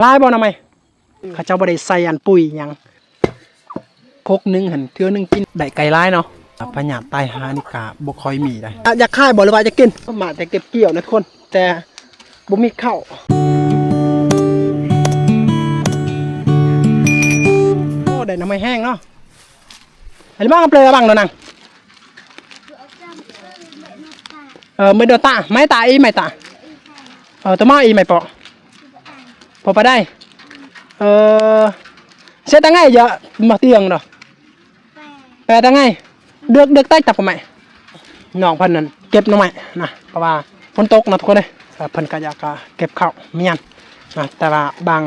ຫຼາຍບໍ່ໜໍ່ໄມ້? ອືມ ເຂົາເຈົ້າບໍ່ໄດ້ໃສ່ອັນປຸ໋ຍຫຍັງ ຄົກໜຶ່ງຫັ້ນເທື່ອໜຶ່ງກິນໄດ້ໄກ່ຫຼາຍເນາະ. ພະຍາດຕາຍຫານີ້ກະບໍ່ຄ່ອຍມີໄດ໋. ອາ ຢາກຂາຍບໍ່ ຫຼືວ່າຢາກກິນ? ມາແຕ່ເກັບກ່ຽວນະທຸກຄົນ ແຕ່ບໍ່ມີເຂົ້າ. ໂອ້ ໄດ້ໜໍ່ໄມ້ແຫ້ງເນາະ. ອັນນີ້ບັງເລີຍ ບັງໂດນັງ. ເອີ ເມໂດຕາ ໄມ້ຕາອີ ໄມ້ຕາ. ເອີ ຕະມາອີ ໄມ້ເປາະ ພໍປະໄດ້. ເອີ ເສດຕາໄງເຍາະ ມາຕຽງເນາະ. ແປຕາໄງ ເດືອກ ເດືອກໄຕ້ຕັບໄມ້. ນ້ອງເພິ່ນນັ້ນເກັບໜໍ່ໄມ້ນະ ເພາະວ່າຝົນຕົກເນາະທຸກຄົນເອີຍ. ເພິ່ນກະຢາກ ກະເກັບເຂົ້າມຽນນະ ແຕ່ວ່າບາງ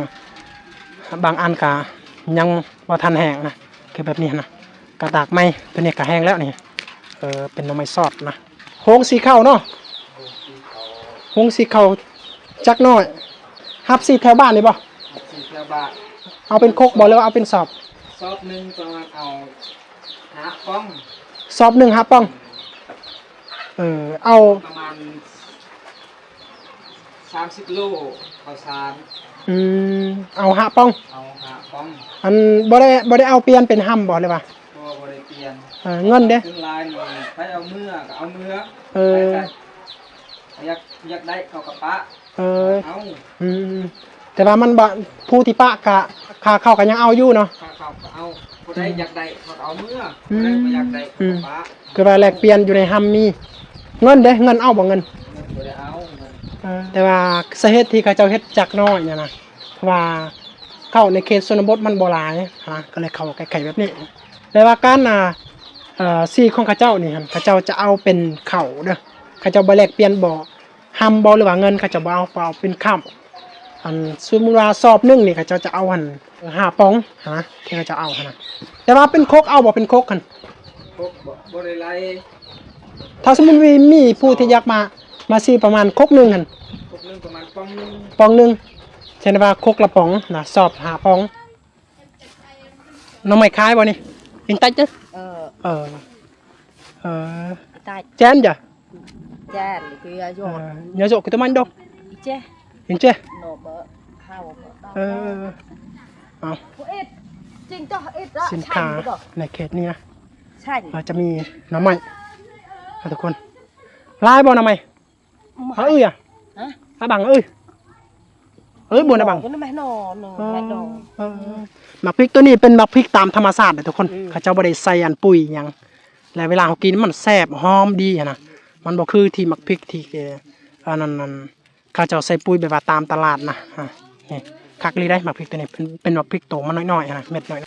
ບາງອັນກະຍັງບໍ່ທັນແຫ້ງນະ ຄືແບບນີ້ນະ. ກະຕາກໃໝ່ ໂຕນີ້ກະແຫ້ງແລ້ວນີ້. ເອີ ເປັນໜໍ່ໄມ້ຊອດນະ. ໂຮງສີເຂົ້າເນາະ ໂຮງສີເຂົ້າຈັກໜ້ອຍ. ຮັບສີແຖວບ້ານນີ້ບໍ່? ສີແຖວບ້ານ. ເອົາເປັນຄົກບໍ່ ຫຼືວ່າເອົາເປັນສອບ? ສອບໜຶ່ງປະມານເອົາຫ້າປ່ອງ. ສອບໜຶ່ງຫ້າປ່ອງ. ເອີ ເອົາປະມານສາມສິບໂລເຂົ້າສານ. ອືມ ເອົາຫ້າປ່ອງ. ເອົາຫ້າປ່ອງ. ອັນ ບໍ່ໄດ້ ບໍ່ໄດ້ເອົາປ່ຽນເປັນຮຳບໍ່ ຫຼືວ່າ? ບໍ່ ບໍ່ໄດ້ປ່ຽນ. ເອີ ເງິນເດ? ເປັນລາຍນີ້ ໃຜເອົາເມືອກະເອົາເມືອ. ເອີ ໃຜກະຢາກ ຢາກໄດ້ເຂົາກະປະ. ເອີ ເອົາ. ອືມ ແຕ່ວ່າມັນບໍ່ ຜູ້ທີ່ປະກະ ຄ່າເຂົ້າກະຍັງເອົາຢູ່ເນາະ. ຄ່າເຂົ້າກະເອົາ. ຜູ້ໃດ ອືມ ຢາກໄດ້ເຂົາກະເອົາເມືອ. ອືມ ຜູ້ໃດບໍ່ຢາກໄດ້ເຂົາກະປະ. ອືມ ຄືວ່າແລກປ່ຽນຢູ່ໃນຮຳມີ. ເງິນເດ? ເງິນເອົາບໍ່ ເງິນ? ເງິນບໍ່ໄດ້ເອົາ. ເອີ ແຕ່ວ່າສາເຫດທີ່ເຂົາເຈົ້າເຮັດຈັກໜ້ອຍນີ້ນະ ເພາະວ່າເຂົ້າໃນເຂດຊົນນະບົດມັນບໍ່ຫຼາຍນະ ກະເລີຍເຂົ້າໄກ່ໆແບບນີ້. ແຕ່ວ່າການ ອ່າ ເອີ ສີຂອງເຂົາເຈົ້ານີ້ຫັ້ນ ເຂົາເຈົ້າຈະເອົາເປັນເຂົ້າເດີ. ເຂົາເຈົ້າບໍ່ແລກປ່ຽນບໍ່ ຮຳບໍ່ ຫຼືວ່າເງິນ ເຂົາເຈົ້າບໍ່ເອົາ ເຂົາເອົາເປັນເຂົ້າ. ອັນ ສົມມຸດວ່າສອບໜຶ່ງນີ້ ເຂົາເຈົ້າຈະເອົາຫັ້ນຫ້າປ່ອງຫັ້ນນະ ທີ່ເຂົາເຈົ້າເອົາຫັ້ນນະ. ແຕ່ວ່າເປັນຄົກເອົາບໍ່ ເປັນຄົກຫັ້ນ? ຄົກບໍ່ ບໍ່ໄດ້ໄລ່. ຖ້າສົມມຸດມີ ມີຜູ້ທີ່ຢາກມາ ມາຊື້ປະມານຄົກໜຶ່ງຫັ້ນ ຄົກໜຶ່ງປະມານປ່ອງໜຶ່ງ ປ່ອງໜຶ່ງ. ເຊັ່ນວ່າຄົກລະປ່ອງນະ ສອບຫ້າປ່ອງ. ໜໍ່ໄມ້ຂາຍບໍ່ນີ້? ເປັນຕັດເດີ. ເອີ ເອີ ເອີ ຕັດ ແຈນຈ້ະ ແຈນຄືຍາໂຍ ເອີ ຍາໂຍຄືຕະມັນດົກ ເຈ ເຫັນເຈ ໜໍ່ບໍ່ ເຮົາ ເອີ ເອົາ ຊິນຄ້າໃນເຂດນີ້ນະ ເຮົາຈະມີໜໍ່ໄມ້ນະທຸກຄົນ. ຫຼາຍບໍ່ໜໍ່ໄມ້? ເອົາເອີຍ ຮະ ອາບັງເອີຍ ເອີຍ ບໍ່ນະບັງ ເອີ ໝາກພິກໂຕນີ້ເປັນໝາກພິກຕາມທຳມະຊາດເດ້ທຸກຄົນ. ອືມ ເຂົາເຈົ້າບໍ່ໄດ້ໃສ່ອັນປຸ໋ຍຫຍັງ ແລະເວລາເຮົາກິນມັນແຊບຫອມດີຫັ້ນນະ. ມັນບໍ່ຄືທີ່ໝາກພິກທີ່ ເອີ ອັນນັ້ນ ອັນ ເຂົາເຈົ້າໃສ່ປຸ໋ຍແບບວ່າຕາມຕະຫຼາດນະ. ອາ ນີ້ຄັກອີ່ຫຼີໃດ໋ ໝາກພິກໂຕນີ້ ເປັນ ເປັນໝາກພິກໂຕມັນນ້ອຍໆຫັ້ນນະ ເມັດນ້ອຍ.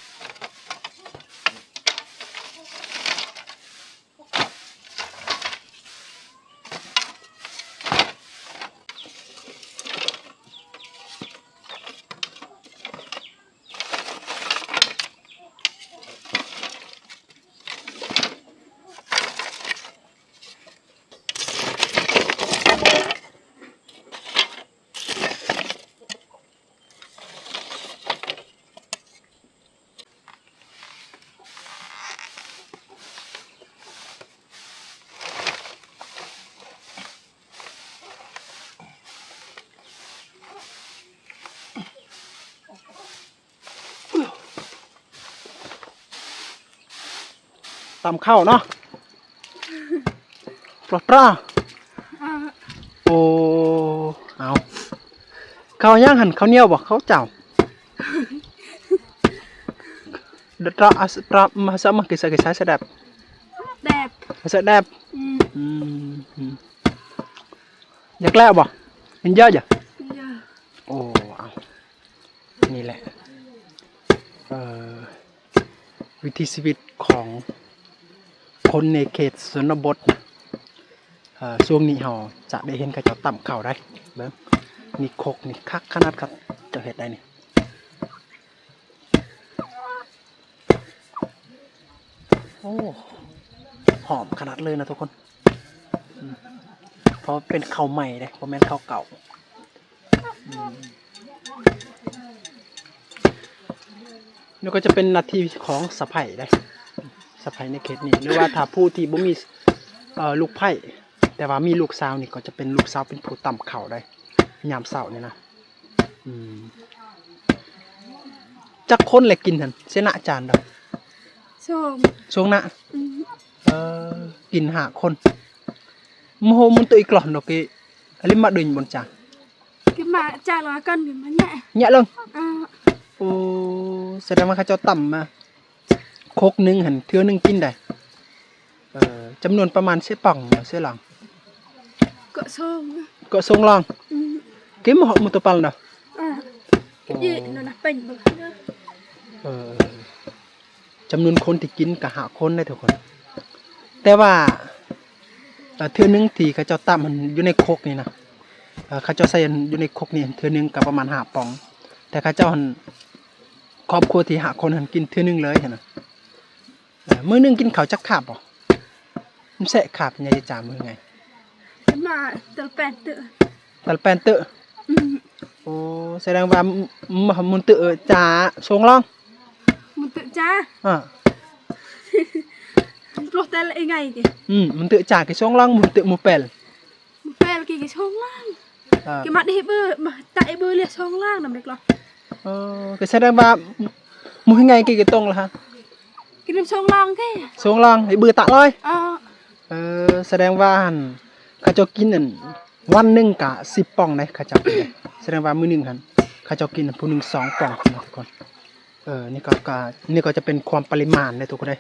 ຕຳເຂົ້າເນາະ ປະຕາ ເອີ ໂອ້ ເອົາ ເຂົ້າຫຍັງຫັ້ນ? ເຂົ້າໜຽວບໍ່? ເຂົ້າເຈົ້າ? ດະຕະ ອະ ສະ ຕະ ມະ ສະ ມະ ກິ ສະ ກິ ສະ ສະ ແດບ ແດບ ສະ ແດບ ອືມ ອືມ ຢາກແລ້ວບໍ່? ມັນເຍາະຢູ່ ເຍາະ ໂອ້ ເອົາ ນີ້ແຫຼະ ເອີ ວິຖີຊີວິດຂອງຄົນໃນເຂດຊົນນະບົດ ເອີ ຊ່ວງນີ້ເຮົາຈະໄດ້ເຫັນເຂົາເຈົ້າຕຳເຂົ້າໄດ໋ ເບິ່ງ ນີ້ຄົກນີ້ຄັກຂະໜາດ ເຂົາເຈົ້າເຮັດໄດ້ນີ້ ໂອ້ ຫອມຂະໜາດເລີຍນະທຸກຄົນ ອືມ ເພາະເປັນເຂົ້າໃໝ່ເດ້ ບໍ່ແມ່ນເຂົ້າເກົ່າ ອືມ ແລ້ວກໍຈະເປັນໜ້າທີ່ຂອງສະໃພ້ເດ້ ສະໃພ້ໃນເຂດນີ້ ຫຼືວ່າຖ້າຜູ້ທີ່ບໍ່ມີ ເອີ ລູກໃພ້ ແຕ່ວ່າມີລູກສາວນີ້ ກໍຈະເປັນລູກສາວເປັນຜູ້ຕຳເຂົ້າໄດ້ ຍາມເຊົ້ານີ້ນະ ອືມ ຈັກຄົນແລະກິນຫັ້ນ ເສນະຈານດອກ? ສອງ ສອງນະ. ອືມ ເອີ ກິນຫ້າຄົນ. ໂມໂຫ ມຸນເຕີອີກລອນດອກເກ ອາລິມາດຶງບົນຈາ ກິນມາຈາລະກັນ ກິນມາແຍະ ແຍະເລີງ. ເອີ ໂອ້ ສະແດງວ່າເຂົາເຈົ້າຕຳມາ ຄົກໜຶ່ງຫັ້ນ ເທື່ອໜຶ່ງກິນໄດ້ ເອີ ຈຳນວນປະມານສິບປ່ອງເນາະ ເສຍຫຼອງ ເກາະສອງ ເກາະສອງຫຼອງ. ອືມ ກິນບໍ່ເຫາະ ໝູ່ໂຕປາລະເນາະ. ເອີ ເອີ ເອີ ຈຳນວນຄົນທີ່ກິນກະຫ້າຄົນໄດ໋ທຸກຄົນ. ແຕ່ວ່າ ເອີ ເທື່ອໜຶ່ງທີ່ເຂົາເຈົ້າຕຳຫັ້ນ ຢູ່ໃນຄົກນີ້ນະ ເອີ ເຂົາເຈົ້າໃສ່ຢູ່ໃນຄົກນີ້ ເທື່ອໜຶ່ງກະປະມານຫ້າປ່ອງ. ແຕ່ເຂົາເຈົ້າຫັ້ນ ຄອບຄົວທີ່ຫ້າຄົນຫັ້ນ ກິນເທື່ອໜຶ່ງເລີຍຫັ້ນນະ. ເອີ ມື້ໜຶ່ງກິນເຂົ້າຈັກຄາບບໍ່? ມັນແຊະຄາບໃຫຍ່ຈາ ມື້ໄງ ມາຕະແປນເຕີ ຕະແປນເຕີ. ອືມ ໂອ້ ສະແດງວ່າ ມ- ມຸນເຕີຈາສອງຫຼອງ ມຸນເຕີຈາ ອາ ໂປຣແຕນເອໄງຕິ. ອືມ ມຸນເຕີຈາກິສອງຫຼອງ ມຸນເຕີໝູ່ແປນ ໝູ່ແປນກິສອງຫຼອງ. ເອີ ກິມາເດເບີ ມາຕະເອເບີເລຍສອງຫຼອງນຳເດັກລະ. ເອີ ກະສະແດງວ່າ ໝູ່ເຮັດໄງກິກະຕົງລະຫະ ກິນນຳສອງຫຼອງເກ ສອງຫຼອງ ເອເບີຕະລອຍ. ເອີ ເອີ ສະແດງວ່າຫັ້ນ ເຂົາເຈົ້າກິນອັນ ວັນໜຶ່ງກະສິບປ່ອງເດ້ ເຂົາເຈົ້າກິນເດ້. ສະແດງວ່າມື້ໜຶ່ງຫັ້ນ ເຂົາເຈົ້າກິນຜູ້ໜຶ່ງສອງປ່ອງນະທຸກຄົນ. ເອີ ນີ້ກໍ ກໍ ນີ້ກໍຈະເປັນຄວາມປະລິມານເດ້ທຸກຄົນເດ້.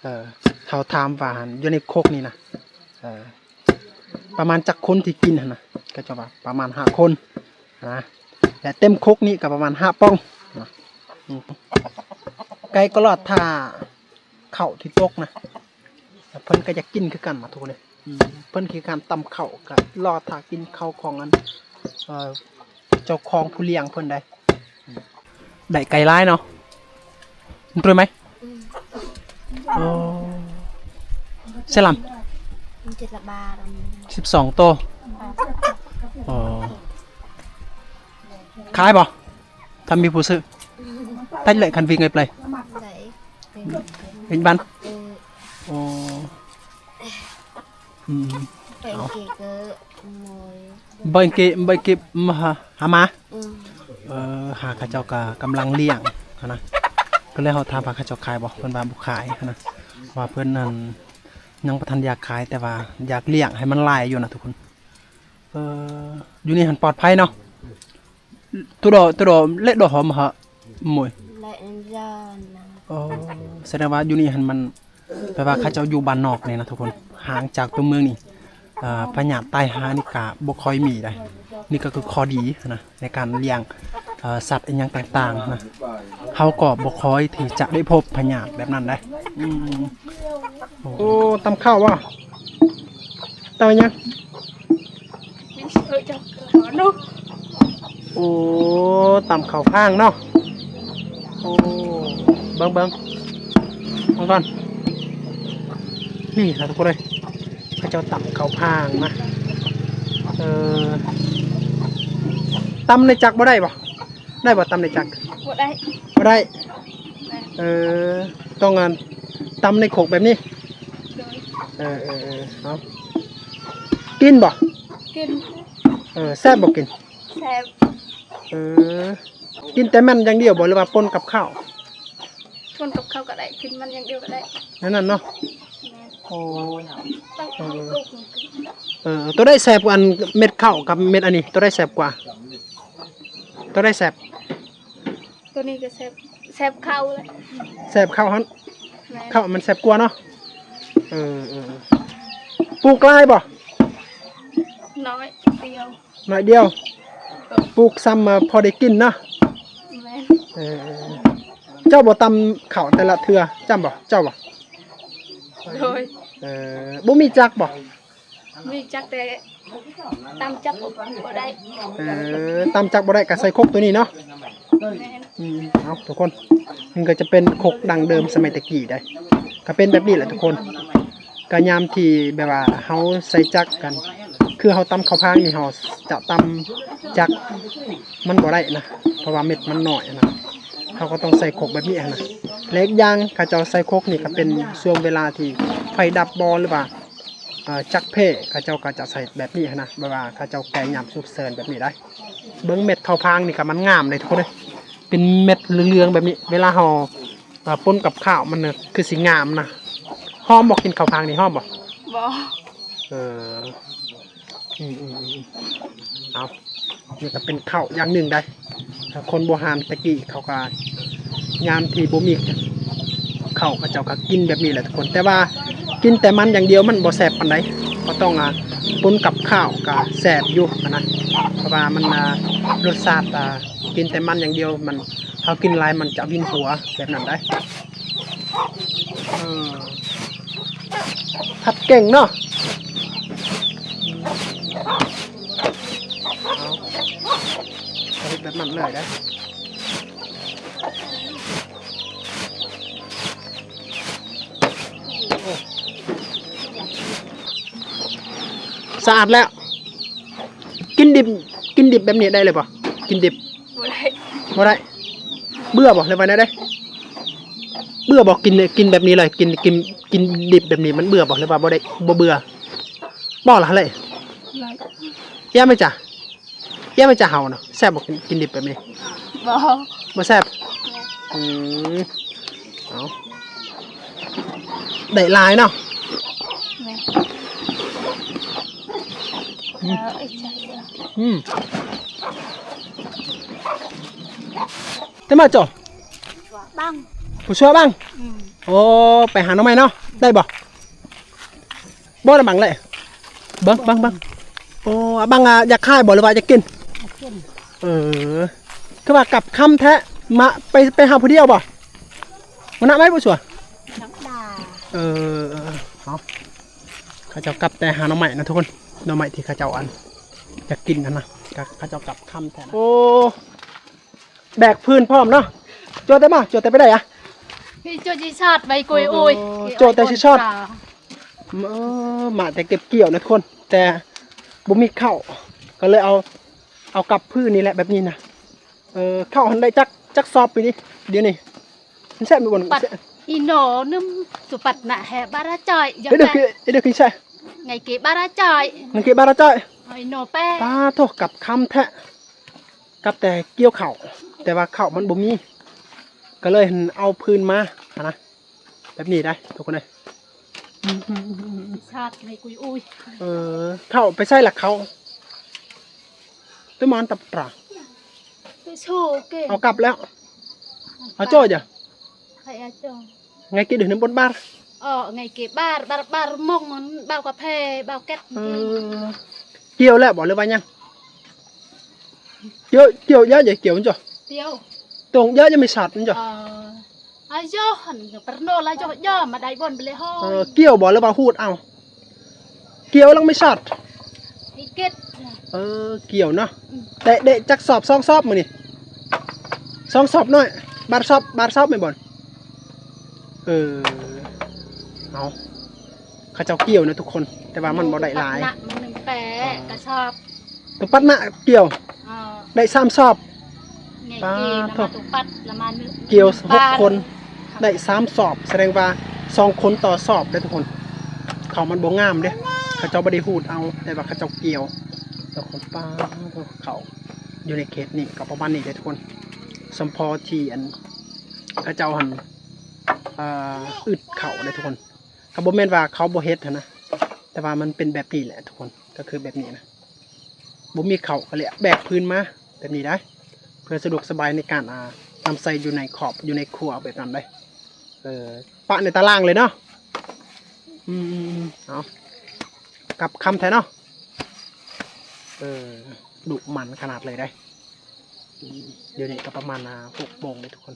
ເອີ ເຮົາຖາມວ່າຫັ້ນ ຢູ່ໃນຄົກນີ້ນະ ເອີ ປະມານຈັກຄົນທີ່ກິນຫັ້ນນະ ເຂົາເຈົ້າວ່າປະມານຫ້າຄົນນະ ແລະເຕັມຄົກນີ້ກໍປະມານຫ້າປ່ອງນະ. ອືມ ໄກ່ກໍລໍຖ້າເຂົ້າທີ່ຕົກນະ ເພິ່ນກໍຢາກກິນຄືກັນນະທຸກຄົນເດ້. ອືມ ເພິ່ນຄືການຕຳເຂົ້າ ກໍລໍຖ້າກິນເຂົ້າຂອງອັນ ເອີ ເຈົ້າຂອງຜູ້ລ້ຽງເພິ່ນໄດ໋. ໄດ້ໄກ່ຫຼາຍເນາະ ມັນຕົວໄໝ? ອືມ ໂອ້ ເສລຳ ເຈັດລະບາດ ອືມ ສິບສອງໂຕ. ໂອ້ ຂາຍບໍ່? ຖ້າມີຜູ້ຊື້ ຕັດເລີຍ ຄັນວິງໄປ ເປັນ ເປັນບານ. ເອີ ໂອ້ ອືມ ເອົາ ເກ ເກີ ໂມຍ ເບິ່ງເກ ເບິ່ງເກ ມາຫາ ຫາມາ. ອືມ ເອີ ຫາ ເຂົາເຈົ້າກະກຳລັງລ້ຽງຫັ້ນນະ ກໍເລີຍເຮົາຖາມວ່າເຂົາເຈົ້າຂາຍບໍ່ ເພິ່ນວ່າບໍ່ຂາຍຫັ້ນນະ ວ່າເພິ່ນນັ້ນຍັງບໍ່ທັນຢາກຂາຍ ແຕ່ວ່າຢາກລ້ຽງໃຫ້ມັນຫຼາຍຢູ່ນະທຸກຄົນ. ເອີ ຢູ່ນີ້ຫັ້ນປອດໄພເນາະ. ໂຕດອ ໂຕດອ ເລະດອກຫອມຫະ ໂມຍ ເລະອັນຍານນະ. ໂອ້ ສະແດງວ່າຢູ່ນີ້ຫັ້ນມັນ ແປວ່າເຂົາເຈົ້າຢູ່ບ້ານນອກນີ້ນະທຸກຄົນ ຫ່າງຈາກຕົວເມືອງນີ້ ເອີ ພະຍາດຕາຍຫານີ້ກະບໍ່ຄ່ອຍມີໃດ໋. ນີ້ກໍຄືຂໍ້ດີນະ ໃນການລ້ຽງ ເອີ ສັດອີ່ຫຍັງຕ່າງໆນະ ເຮົາກໍບໍ່ຄ່ອຍທີ່ຈະໄດ້ພົບພະຍາດແບບນັ້ນໃດ໋. ອືມ ໂອ້ ຕຳເຂົ້າບໍ່? ຕຳຫຍັງ? ໂອ້ ຕຳເຂົ້າພາງເນາະ. ໂອ້ ເບິ່ງ ເບິ່ງ ເບິ່ງກ່ອນ ນີ້ນະທຸກຄົນເອີຍ ເຂົາເຈົ້າຕຳເຂົ້າພາງນະ. ເອີ ຕຳໃນຈັກບໍ່ໄດ້ບໍ່? ໄດ້ບໍ່ ຕຳໃນຈັກ? ບໍ່ໄດ້ ບໍ່ໄດ້. ແມ່ນ ເອີ ຕ້ອງອັນ ຕຳໃນໂຄກແບບນີ້. ໂດຍ ເອີ ເອີ ເອີ ເອົາ ກິນບໍ່? ກິນ ເອີ ແຊບບໍ່ກິນ? ແຊບ ເອີ ກິນແຕ່ມັນຢ່າງດຽວບໍ່ ຫຼືວ່າປົນກັບເຂົ້າ? ປົນກັບເຂົ້າກໍໄດ້ ກິນມັນຢ່າງດຽວກໍໄດ້ ແນວນັ້ນເນາະ. ແມ່ນ ໂອ້ ເອີ ເອີ ເອີ ໂຕໃດແຊບກວ່າ ອັນເມັດເຂົ້າກັບເມັດອັນນີ້ ໂຕໃດແຊບກວ່າ? ໂຕໃດແຊບ? ໂຕນີ້ກໍແຊບ ແຊບເຂົ້າແຫຼະ ແຊບເຂົ້າຫັ້ນ. ແມ່ນ ເຂົ້າມັນແຊບກວ່າເນາະ. ເອີ ເອີ ເອີ ປູກຫຼາຍບໍ່? ໜ້ອຍດຽວ ໜ້ອຍດຽວ ເອີ ປູກຊ່ຳມາພໍໄດ້ກິນເນາະ. ແມ່ນ ເອີ ເອີ ເຈົ້າບໍ່ຕຳເຂົ້າແຕ່ລະເທື່ອ ຈ້ຳບໍ່ ເຈົ້າບໍ່? ໂດຍ ເອີ ບໍ່ມີຈັກບໍ່? ມີຈັກແຕ່ຕຳຈັກບໍ່ໄດ້. ເອີ ຕຳຈັກບໍ່ໄດ້ກໍໃສ່ຄົກໂຕນີ້ເນາະ. ແມ່ນ ອືມ ເອົາທຸກຄົນ ມັນກໍຈະເປັນຄົກດັ້ງເດີມສະໄໝແຕ່ກີ້ໃດ໋ ກໍເປັນແບບນີ້ແຫຼະທຸກຄົນ. ກໍຍາມທີ່ແບບວ່າເຮົາໃສ່ຈັກກັນ ຄືເຮົາຕຳເຂົ້າພາງນີ້ ເຮົາຈະຕຳຈັກມັນບໍ່ໄດ້ນະ ເພາະວ່າເມັດມັນໜ້ອຍນະ ເຮົາກໍຕ້ອງໃສ່ຄົກແບບນີ້ຫັ້ນນະ. ແລະອີກຢ່າງ ເຂົາເຈົ້າໃສ່ຄົກນີ້ກໍເປັນຊ່ວງເວລາທີ່ໄຟດັບບໍ່ ຫຼືວ່າ ເອີ ຈັກເພ ເຂົາເຈົ້າກໍຈະໃສ່ແບບນີ້ຫັ້ນນະ ແບບວ່າເຂົາເຈົ້າແກ່ຍາມສຸກເສີນແບບນີ້ໄດ໋. ເບິ່ງເມັດເຂົ້າພາງນີ້ກໍມັນງາມເດ້ທຸກຄົນເອີຍ. ເປັນເມັດເຫຼືອງໆແບບນີ້ ເວລາເຮົາ ເອີ ປົນກັບເຂົ້າມັນນະ ຄືຊິງາມນະ. ຫອມບໍ່? ກິນເຂົ້າພັງນີ້ຫອມບໍ່? ບໍ່. ເອີ ອືມໆໆ ເອົາ ນີ້ກໍເປັນເຂົ້າຢ່າງໜຶ່ງໄດ໋. ຄົນໂບຮານແຕ່ກີ້ເຂົາກໍ ຍາມທີ່ບໍ່ມີເຂົ້າ ເຂົາເຈົ້າກໍກິນແບບນີ້ແຫຼະທຸກຄົນ. ແຕ່ວ່າກິນແຕ່ມັນຢ່າງດຽວມັນບໍ່ແຊບປານໃດ ກໍຕ້ອງ ອາ ປົນກັບເຂົ້າກໍແຊບຢູ່ຫັ້ນນະ. ເພາະວ່າມັນ ອາ ລົດຊາດ ອາ ກິນແຕ່ມັນຢ່າງດຽວ ມັນ ເຮົາກິນຫຼາຍມັນຈະວິນຫົວແບບນັ້ນໄດ໋. ເອີ ຜັດເກັ່ງເນາະ. ເອົາ ເຮັດແບບນັ້ນເລີຍເດ້. ສະອາດແລ້ວ. ກິນດິບ ກິນດິບແບບນີ້ໄດ້ເລີຍບໍ່? ກິນດິບ ບໍ່ໄດ້ ບໍ່ໄດ້. ເບື່ອບໍ່ ຫຼືວ່າແນວໃດ? ເບື່ອບໍ່? ກິນ ກິນແບບນີ້ເລີຍ ກິນ ກິນ ກິນດິບແບບນີ້ມັນເບື່ອບໍ່ ຫຼືວ່າບໍ່ໄດ້ ບໍ່ເບື່ອ? ບໍ່ລະເລີຍ. ບໍ່ໄດ້. ຢ້ານໄໝຈະ ຢ້ານໄໝຈະເຫົານະ. ແຊບບໍ່? ກິນ ກິນດິບແບບນີ້ ບໍ່ ບໍ່ແຊບ. ອືມ ເອົາ ໄດ້ຫຼາຍເນາະ. ແມ່ນ. ອືມ ເອີ ອືມ ແຕ່ມາຈໍ ບັງ ຜູ້ຊ່ວຍບັງ. ອືມ ໂອ້ ໄປຫາໜໍ່ໄມ້ເນາະ ໄດ້ບໍ່? ບໍ່ລະບັງເລີຍ. ເບິ່ງ ເບິ່ງ ເບິ່ງ ໂອ້ ອາບັງ ອາ ຢາກຂາຍບໍ່ ຫຼືວ່າຢາກກິນ? ຢາກກິນ. ເອີ ຄືວ່າກັບຄ່ຳແທ້ ມາ ໄປ ໄປຫາຜູ້ດຽວບໍ່? ມານະໄມ້ຜູ້ຊ່ວຍ. ເອີ ເອີ ເອົາ ເຂົາເຈົ້າກັບແຕ່ຫາໜໍ່ໄມ້ນະທຸກຄົນ ໜໍ່ໄມ້ທີ່ເຂົາເຈົ້າ ອັນ ຢາກກິນຫັ້ນນະ ກະເຂົາເຈົ້າກັບຄ່ຳແທ້ນະ. ໂອ້ ແບກພື້ນພ້ອມເນາະ. ໂຈແຕ່ມາ ໂຈແຕ່ໄປໄດ້ອະ? ໂຈຊິຊອດໄວ້ກຸຍ ໂອ້ຍ ໂຈແຕ່ຊິຊອດ. ເອີ ມາແຕ່ເກັບກ່ຽວນະທຸກຄົນ ແຕ່ບໍ່ມີເຂົ້າ ກໍເລີຍເອົາ ເອົາກັບພື້ນນີ້ແຫຼະ ແບບນີ້ນະ. ເອີ ເຂົ້າຫັ້ນໄດ້ຈັກ ຈັກສອບປີນີ້ ດຽວນີ້? ມັນແຊບບໍ່? ປັດ ອີໂນໜຶ່ງ ສຸປັດນະແຮບາລະຈອຍ ເອີ ເດີ ເອີ ເດີ ຄືແຊບ ໄງເກບາລະຈອຍ ໄງເກບາລະຈອຍ ອີໂນແປ. ປາໂທ ກັບຄ່ຳແທ້. ກັບແຕ່ກ່ຽວເຂົ້າ ແຕ່ວ່າເຂົ້າມັນບໍ່ມີ ກໍເລີຍເອົາພື້ນມາຫັ້ນນະ ແບບນີ້ໄດ໋ທຸກຄົນເອີຍ. ຊາດໃນກຸຍອຸຍ ເອີ ເຂົ້າໄປໃສລະເຂົ້າ? ຕົວມອນຕັບຕາ ຕົວໂຊເກ ເອົາກັບແລ້ວ ເອົາໂຈ້ຈ້ະ ໃຜເອົາໂຈ້? ໄງກິນເດີນຳບົນບາດ ເອີ ໄງເກບາດ ບາດ ບາດມົງ ມັນເບົາກາເຟ ເບົາແກັດ. ເອີ ກ່ຽວແລ້ວບໍ່ ຫຼືວ່າຍັງ? ກ່ຽວ ກ່ຽວຢາ ຢ່າກ່ຽວມັນຈ້ະ ກ່ຽວ ຕົງຢາ ຢ່າໄມ່ສາດມັນຈ້ະ. ເອີ ອາໂຍ ປະໂນລາໂຍ ຢ່າມາໄດ້ບ່ອນໄປເລີຍ. ເອີ ກ່ຽວບໍ່ ຫຼືວ່າຫູດເອົາ? ກ່ຽວລະໄມ່ສາດ ອີເກັດ. ເອີ ກ່ຽວເນາະ. ອືມ ໄດ້ ໄດ້ຈັກສອບ ສອງສອບມື້ນີ້ ສອງສອບນ້ອຍ ບາດສອບ ບາດສອບແມ່ນບໍ່? ເອີ ເອົາ ເຂົາເຈົ້າກ່ຽວນະທຸກຄົນ ແຕ່ວ່າມັນບໍ່ໄດ້ຫຼາຍ ມັນໜຶ່ງແປ ເອີ ກະສອບ ໂຕປັດນະກ່ຽວ ເອີ ໄດ້ສາມສອບ. ປາໂທ ໂຕປັດລະມາໜຶ່ງ ກ່ຽວຫົກຄົນ ໄດ້ສາມສອບ ສະແດງວ່າສອງຄົນຕໍ່ສອບເດ້ທຸກຄົນ. ເຂົ້າມັນບໍ່ງາມເດ້ ເຂົາເຈົ້າບໍ່ໄດ້ຫູດເອົາ ແຕ່ວ່າເຂົາເຈົ້າກ່ຽວທຸກຄົນ. ປາໂທ ເຂົ້າຢູ່ໃນເຂດນີ້ກໍປະມານນີ້ເດ້ທຸກຄົນ ສຳພໍທີ່ອັນ ເຂົາເຈົ້າຫັ້ນ ອາ ອຶດເຂົ້າເດ້ທຸກຄົນ. ກໍບໍ່ແມ່ນວ່າເຂົາບໍ່ເຮັດຫັ້ນນະ ແຕ່ວ່າມັນເປັນແບບນີ້ແຫຼະທຸກຄົນ ກໍຄືແບບນີ້ນະ ບໍ່ມີເຂົ້າກໍເລີຍແບກພື້ນມາແບບນີ້ໄດ໋ ເພື່ອສະດວກສະບາຍໃນການ ອ່າ ນຳໃຊ້ຢູ່ໃນຄອບ ຢູ່ໃນຄົວແບບນັ້ນໄດ໋. ເອີ ປະໃນຕາລ່າງເລີຍເນາະ. ອືມໆໆ ເອົາ ກັບຄ່ຳແທ້ເນາະ. ເອີ ດຸໝັ່ນຂະໜາດເລີຍໄດ໋. ດຽວນີ້ກໍປະມານ ອ່າ ຫົກໂມງເດ້ທຸກຄົນ.